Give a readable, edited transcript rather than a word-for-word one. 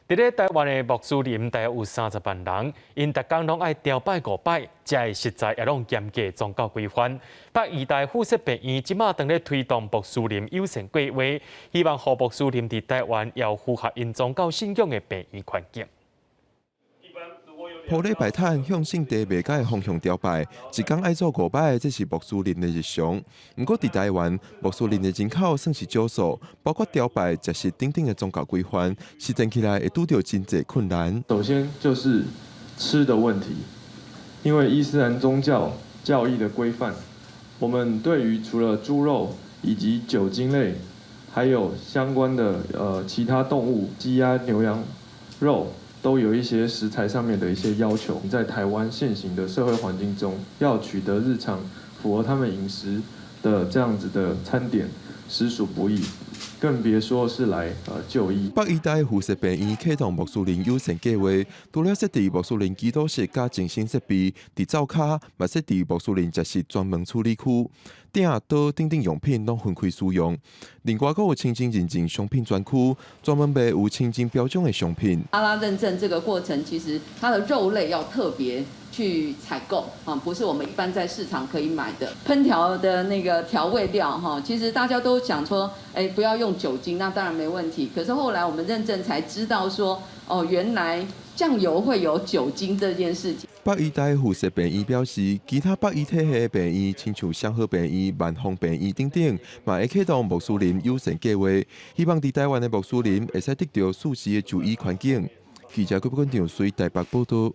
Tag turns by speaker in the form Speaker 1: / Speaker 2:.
Speaker 1: 佇咧台灣的穆斯林大約有30萬人，𪜶逐工攏愛朝拜五擺，食的食材也攏嚴格宗教規範。北醫大附設病院這馬當咧推動穆斯林友善計劃，希望予穆斯林佇台灣有符合𪜶宗教信仰的病院環境。
Speaker 2: 鋪咧擺攤向聖地麥加的方向朝拜，一工愛做五擺，這是穆斯林的日常。毋過佇台灣，穆斯林的人口算是少數，包括朝拜、食食等等的宗教規範，實踐起來會拄著真濟困難。
Speaker 3: 首先就是吃的問題，因為伊斯蘭宗教教義的規範，我們對於除了豬肉以及酒精類，還有相關的其他動物，雞鴨牛羊肉，都有一些食材上面的一些要求。在台灣現行的社會環境中，要取得日常符合他們飲食的這樣子的餐點，實屬不易，更別說是來就醫。
Speaker 2: 北醫大附設病院啟動穆斯林友善計劃，除了設置穆斯林祈禱室佮淨身設備，佇灶跤嘛設置穆斯林食食專門處理區，鼎刀等等用品攏分開使用。另外，閣有清真認證商品專區，專門賣有清真標準的商品。
Speaker 4: 哈拉認證這個過程，其實它的肉類要特別去採購啊，不是我們一般在市場可以買的。烹調的那個調味料哈，其實大家都想說，哎，不要用酒精，那當然沒問題。可是後來我們認證才知道說，哦，原來醬油會有酒精這件事情。
Speaker 2: 北醫大附設病院表示，其他北醫體系的病院，親像雙和病院、萬芳病院等等，嘛會啟動穆斯林友善計劃，希望佇台灣的穆斯林會使得著舒適的就醫環境。記者郭本長隨台北報道。